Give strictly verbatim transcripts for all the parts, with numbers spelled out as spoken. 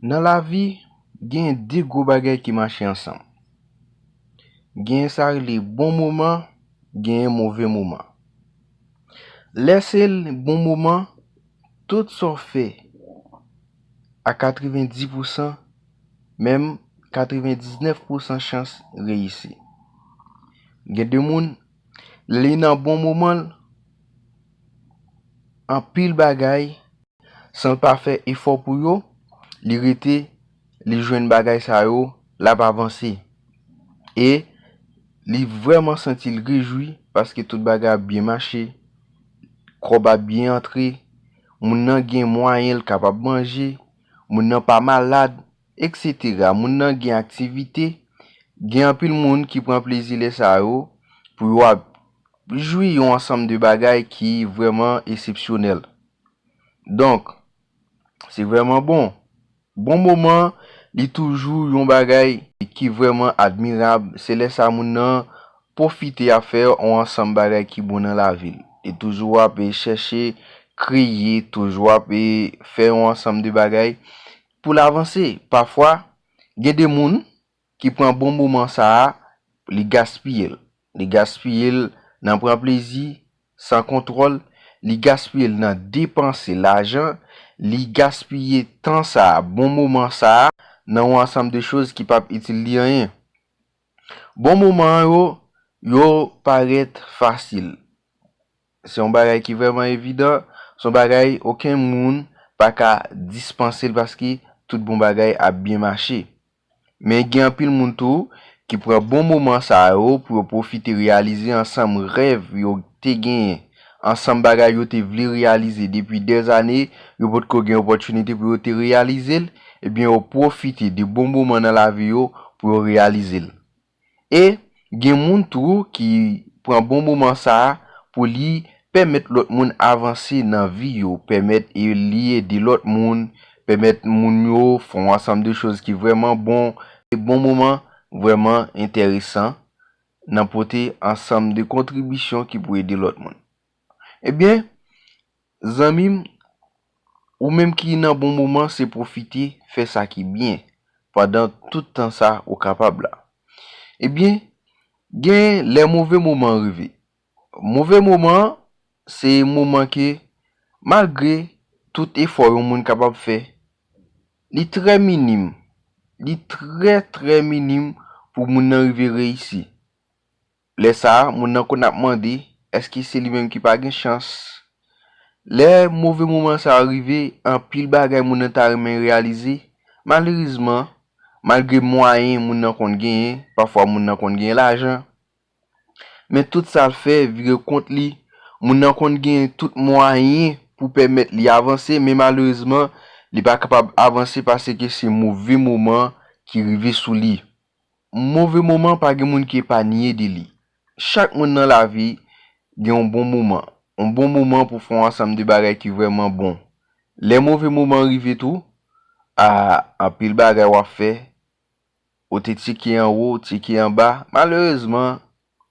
Nan lavi, gen de gwo bagay ki mache ansanm. Gen sa rele bon moman, gen move moman. Lè se l bon moman, tout sa w fè a katrevenndis pousan, menm katrevendiznèf pousan chans reyisi. Gen de moun, lè li nan bon moman l, anpil bagay, san l pa fè efò pou yo, li rete, li jwenn bagay sa yo, l ap avanse. E li vrèman santi l rejwi paske tout bagay ap byen mache, kòb ap byen antre, moun nan gen mwayen l kapab manje, moun nan pa malad, etsetera. Moun nan gen aktivite, gen anpil moun ki pran plezi lè sa yo pou yo ap jwi yon ansanm de bagay ki vrèman eksepsyonèl. Donk, se vrèman bon. Bon moman, li toujou yon bagay ki vrèman admirab. Se lè sa moun nan pwofite ap fè yon ansanm bagay ki bon nan lavi l. Li toujou ap, e, chèche kreye, toujou ap, e, fè yon ansanm de bagay pou l avanse. Pafwa, gen de moun ki pran bon moman sa a, li gaspiye l. Li gaspiye l nan pran plezi san kontwòl, li gaspiye l nan depanse lajan, li gaspiye tan sa a, bon moman sa a, nan yon ansanm de choz ki p ap itil li anyen. Bon moman yo, yo parèt fasil. Se yon bagay ki vrèman evidan, se yon bagay okenn moun pa ka dispanse l paske tout bon bagay ap byen mache. Men gen anpil moun tou ki pran bon moman sa yo pou yo pwofite reyalize ansanm rèv yo te genyen, ansanm bagay yo te vle reyalize depi dèzane, yo potko gen opòtinite pou yo te reyalize l, ebyen yo pwofite de bon moman nan lavi yo pou yo reyalize l. E gen moun tou ki pran bon moman sa a pou li pèmèt lòt moun avanse nan vi yo, pèmèt e li ede lòt moun, pèmèt moun yo fè yon ansanm de choz ki vrèman bon. E bon moman vrèman enteresan nan pote ansanm de kontribisyon ki pou ede lòt moun. Ebyen, zanmi m, ou menm ki nan bon moman, se pwofite fè sa ki byen pandan tout tan sa ou kapab la. Ebyen, gen lè move moman rive. Move moman, se moman ke, malgre tout efò yon moun kapab fè, li trè minim. Li trè, trè minim pou moun nan rive reyisi. Lè sa a, moun nan konn ap mande, èske se li menm ki pa gen chans? Lè move moman sa a rive, anpil bagay moun nan ta renmen reyalize, malerezman, malgre mwayen moun nan konn genyen, pafwa moun nan konn gen lajan, men tout sa l fè vire kont li. Moun nan konn genyen tout mwayen pou pèmèt li avanse, men malerezman, li pa kapab avanse paske se move moman ki rive sou li. Move moman pa gen moun ki epanye de li. Chak moun nan lavi gen yon bon moman. Yon bon moman pou fè yon ansanm de bagay ki vrèman bon. Lè move moman rive tou, a, anpil bagay w ap fè, ou te tcheke anwo, tcheke anba, malerezman,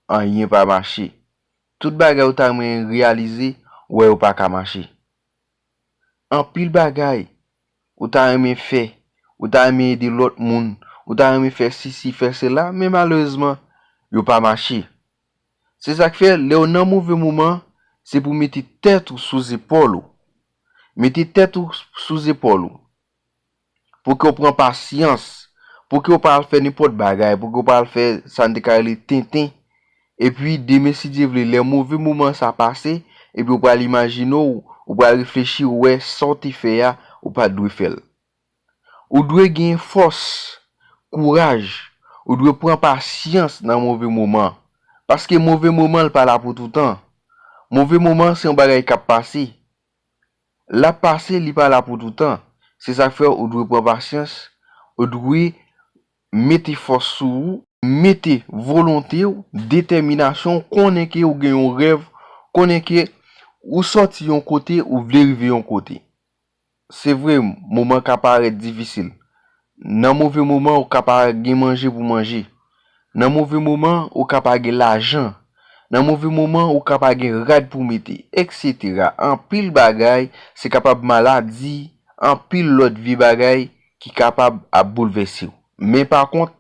anyen pa mache. Tout bagay ou ta renmen reyalize, ou wè yo pa ka mache. Anpil bagay ou ta renmen fè, ou ta renmen ede lòt moun, ou ta renmen fè sesi, fè sela, men malerezman, yo pa mache. Se sa k fè, lè w nan move moman, se pou mete tèt ou sou zepòl ou. Mete tèt ou sou zepòl ou. Pou ke w pran pasyans, pou ke w pa al fè nenpòt bagay, pou ke w pa al fè sa n te ka rele tenten. Epi demen, si Dye vle, lè move moman sa pase, epi w pral imajine w, ou pral reflechi, ou wè sa w te fè a, ou pa t dwe fè l. Ou dwe gen fòs, kouraj, ou dwe pran pasyans nan move moman. Paske move moman, l pa la pou toutan. Move moman, se yon bagay k ap pase. L ap pase, li pa la pou toutan. Se sa k fè ou dwe pran pasyans, ou dwe mete fòs sou ou, mete volonte w, detèminasyon w, konnen ke ou gen yon rèv, konnen ke ou sòti yon kote, ou vle rive yon kote. Se vre, moman ka parèt difisil. Nan move moman, ou ka pa gen manje pou manje. Nan move moman, ou ka pa gen lajan. Nan move moman, ou ka pa gen rad pou mete, etsetera. Anpil bagay, se kapab maladi, anpil lòt vye bagay ki kapab ap boulvèse w. Men pa kont,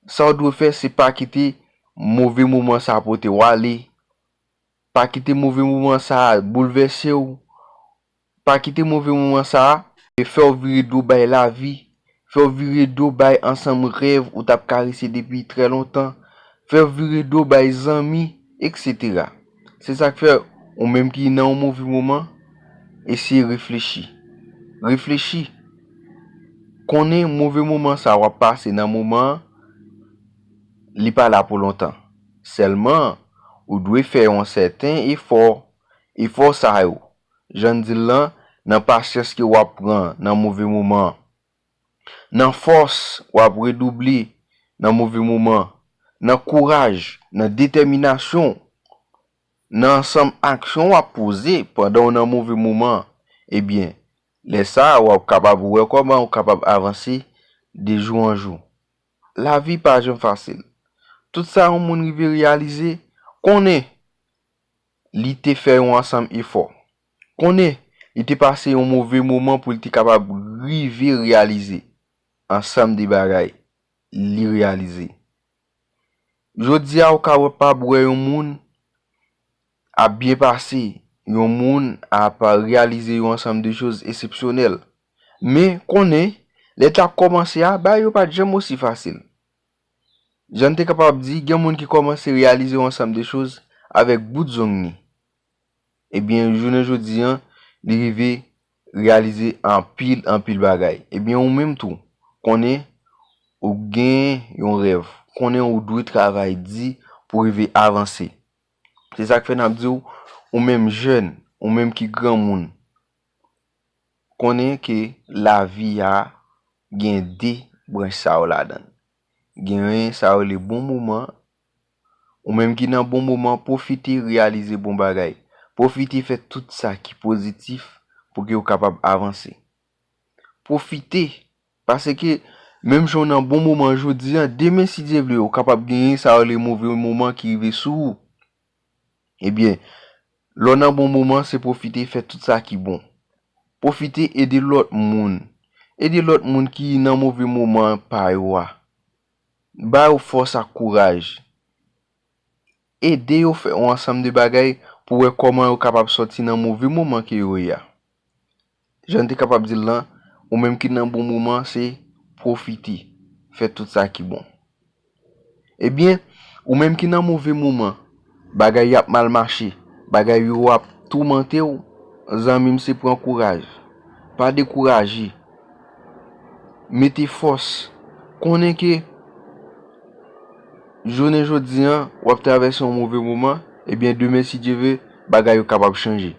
sa w dwe fè, se pa kite move moman sa a pote w ale. Pa kite move moman sa a boulvèse w. Pa kite move moman sa a fè w vire do bay lavi, fè w vire do bay ansanm rèv ou t ap karese depi trè lontan, fè w vire do bay zanmi, etsetera. Se sa k fè, ou menm ki nan yon move moman, eseye reflechi. Reflechi. Konnen move moman sa w ap pase nan moman an, li pa la pou lontan. Sèlman, ou dwe fè yon sèten efò. Efò sa yo, jan n di l lan, nan pasyans ke w ap pran nan move moman an, nan fòs w ap redouble nan move moman an, nan kouraj, nan detèminasyon, nan ansanm aksyon w ap poze pandan w nan move moman an, ebyen, lè sa a, w ap kapab wè kòman ou kapab avanse de jou an jou. Lavi pa janm fasil. Tout sa yon moun rive reyalize, konnen li te fè yon ansanm efò. Konnen li te pase yon move moman pou li te kapab rive reyalize ansanm de bagay li reyalize. Jodi a, ou kapab wè yon moun ap byen pase, yon moun ap reyalize yon ansanm de choz eksepsyonèl. Men, konnen, lè l t ap kòmanse a, bagay yo pa t janm osi fasil. Jan n te kapab di, gen moun ki kòmanse reyalize yon ansanm de choz avèk bout zong li. Ebyen, jounen jodi an, li rive reyalize anpil, anpil bagay. Ebyen, ou menm tou, konnen ou gen yon rèv, konnen ou dwe travay di pou rive avanse. Se sa k fè n ap di w, ou menm jèn, ou menm ki granmoun, konnen ke lavi a gen de branch sa yo ladan l. Genyen sa yo rele bon moman. Ou menm ki nan bon moman, pwofite reyalize bon bagay. Pwofite fè tout sa ki pozitif pou ke w kapab avanse. Pwofite, paske menm jan w nan bon moman jodi a, demen, si Dye vle, ou kapab genyen sa yo rele move moman ki rive sou ou. Ebyen, lè w nan bon moman, se pwofite fè tout sa ki bon. Pwofite ede lòt moun. Ede lòt moun ki nan move moman pa yo a. Ba yo fòs ak kouraj. Ede yo fè yon ansanm de bagay pou wè kòman yo kapab sòti nan move moman ke yo ye a. Jan n te kapab di l lan, ou menm ki nan bon moman, se pwofite, fè tout sa ki bon. Ebyen, ou menm ki nan move moman, bagay y ap mal mache, bagay yo ap toumante w, zanmi m, se pran kouraj. Pa dekouraje. Mete fòs. Konnen ke jounen jodi an, w ap travèse yon move moman, ebyen, demen, si Dye vle, bagay yo kapab chanje.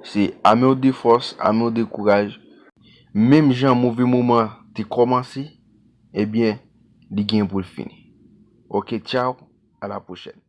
Se ame w de fòs, ame w de kouraj. Menm jan move moman te kòmanse, ebyen, li gen pou l fini. Ok, tchaw, a la pwochèn.